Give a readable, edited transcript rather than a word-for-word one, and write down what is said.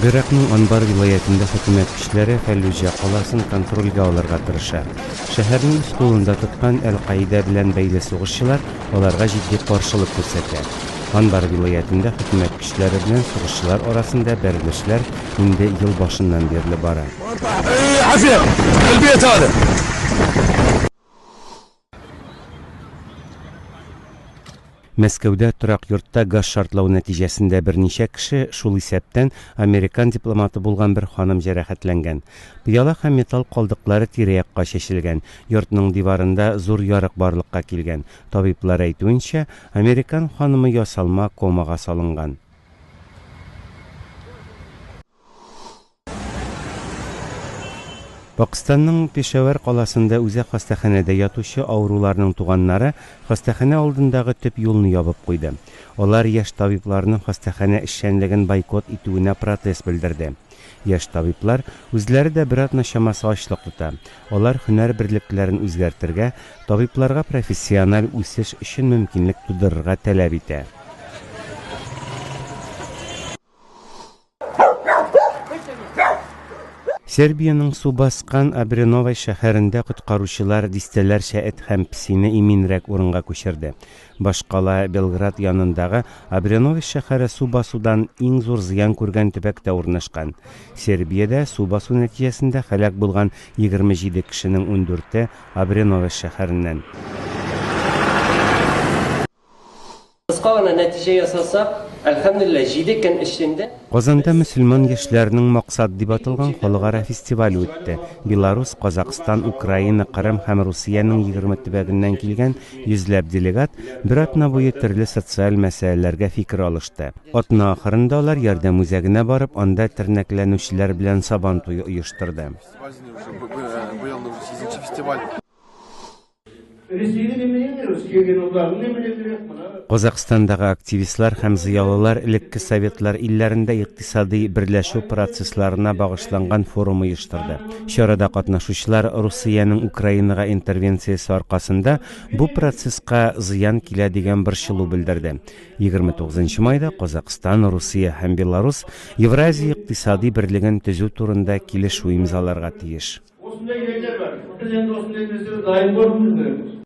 Гыйракның Анбар вилаятендә хөкүмәт көчләре Фәллүҗә каласын контрольгә алырга тырыша. Шәһәрне үз кулында тоткан Әл-Каидә белән бәйле сугышчылар аларга җитди каршылык күрсәтә. Анбар вилаятендә хөкүмәт көчләре белән сугышчылар арасында бәрелешләр инде ел башыннан бирле бара. Мәскәүдә торак йортта газ шартлау нәтиҗәсендә берничә кеше, шул исәптән, американ дипломаты булган бер ханым җәрәхәтләнгән. Пыяла һәм металл калдыклары тирә-якка чәчелгән, йортның диварында зур ярык барлыкка килгән. Табиблар әйтүенчә, американ ханымы ясалма комага салынган. Пакъстанның Пешавәр каласында үзәк хастаханәдә ятучы авыруларның туганнары хастаханә алдындагы төп юлны ябып куйды. Алар яшь табибларның хастаханә эшчәнлеген бойкот итүенә протест белдерде. Яшь табиблар үзләре дә бер атна чамасы ачлык тота. Алар һөнәр берлекләрен үзгәртергә, табибларга профессиональ үсеш өчен мөмкинлек тудырырга таләп итә. Сербиянең су баскан Абреновай шәһәрендә коткаручылар дистәләрчә эт һәм песине иминрәк урынга күчерде. Башкала Белград янындагы Абренович шәһәре су басудан иң зур зыян күргән төбәктә урнашкан. Сербиядә су басу нәтиҗәсендә һәлак булган 27 кешенең ундүрте Абренович шәһәреннән. Кыска гына нәтиҗә ясасак, әлхәмдүлилләһ, җиде көн эчендә Казанда мөселман яшьләренең Максат дип аталган халыкара фестивале үтте. Беларус, Казакъстан, Украина, Кырым һәм Русиянең 20 төбәгеннән килгән йөзләп делегат бер атна буе төрле социаль мәсьәләләргә фикер алышты. Атна ахырында алар Ярдәм үзәгенә барып, анда тернәкләнүчеләр белән Сабан туе оештырды. Казакъстандагы активистлар һәм зыялылар элекке советлар илләрендә икътисадый берләшү процессларына багышланган форум оештырды. Чарада катнашучылар Русиянең Украинага интервенциясе аркасында бу процесска зыян килә дигән борчылу белдерде. 29 майда Казакъстан, Русия һәм Беларус Евразия икътисадый берлеген төзү турында килешү имзаларга тиеш. Осындай нелер бар. Біз енді осындай нәрселер дайын болуымыз керек.